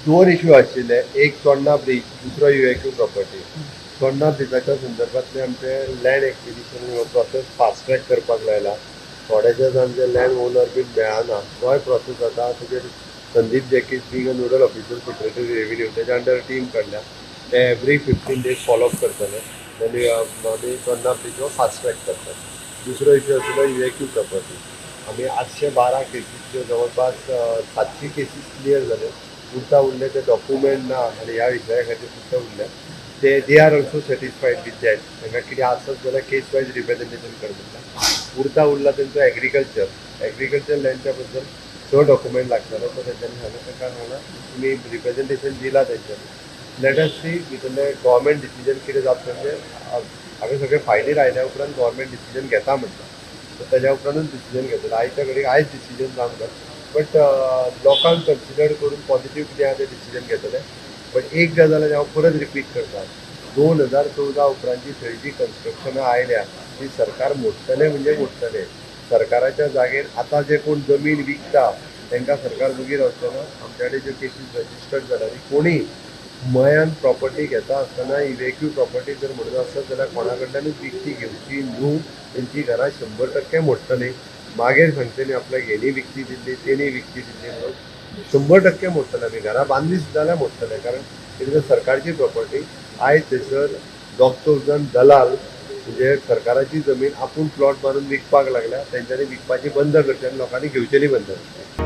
दोन इश्यू आशिल्ले. एक चोडणा ब्रीज, दुसरो इव्हॅक्यू प्रॉपर्टी. चोडणा ब्रिजाच्या संदर्भातले आमचे लँड एक्विजिशन हो प्रोसेस फास्ट ट्रॅक करपाक लायला. थोडेशेच आमचे लँड ओनर बीन मेळना, तोय प्रोसेस जाता. तेजेर Sandeep Jacques being a nodal officer, secretary revenue, तेच्या अंडर टीम काडल्या. ते एवरी 15 डेज फॉलोअप करतले आनी आमी चोडणा ब्रीज हो फास्ट ट्रॅक करतात. दुसरो इश्यू आशिल्लो इव्हॅक्यू प्रॉपर्टी. आमी 812 केसीसच्यो जवळपास 700 केसीस क्लियर जाले. उरता उरले ते डॉक्युमेंट ना आनी ह्या विशया खातीर सुद्दां उरले ते. They are also satisfied with that. तांकां कितें आसत जाल्यार केस वायज रिप्रेझेंटेशन कर म्हणटा. उरता उरला तेंचो एग्रीकल्चर. एग्रीकल्चर लँडच्या बद्दल स डॉक्युमेंट लागतालो, तो तेंच्यांनी सांगलें. तांकां सांगलां, तुमी रिप्रेझेंटेशन दिलां तेंच्यांनी, let us सी भितरलें गव्हर्मेंट डिसिजन कितें जाता. म्हणजे हांवें सगळे फायलीर आयल्या उपरांत गव्हर्मेंट डिसिजन घेता म्हणटा, सो तेज्या उपरांतूच डिसिजन घेतले. आयच्या घडयेक आयज डिसिजन जावंक जाय, बट लोकांक कन्सिडर करून पॉझिटीव कितें आहा तें डिसिजन घेतले. बट एक गजाल आनी हांव परत रिपीट करता, 2014 उपरांतची थंय जी कन्स्ट्रक्शनां आयल्या ती सरकार मोडटले म्हणजे मोडटले. सरकाराच्या जागेर आतां जे कोण जमीन विकता तांकां सरकार वगी रावचें ना. आमच्या कडेन ज्यो केसीस रजिस्टर्ड जाल्या आनी कोणी मयान प्रॉपर्टी घेता आसतना इव्हॅक्यू प्रॉपर्टी जर म्हणून आसत जाल्यार कोणा कडल्यानूच विकती घेवची न्हू. तेंची घरां 100% मोडटली. मागीर सांगतली आपल्याक हेणी विकती दिल्ली, तेणी विकती दिल्ली म्हणून. 100% मोडटले आमी. घरां बांदली सुद्दां जाल्यार मोडटले, कारण it is a सरकारची प्रॉपर्टी. आयज थंयसर दोग चौग जाण दलाल म्हणजे सरकाराची जमीन आपूण प्लॉट मारून विकपाक लागल्या. तेंच्यांनी विकपाची बंद करची आनी लोकांनी घेवचेली बंद करची.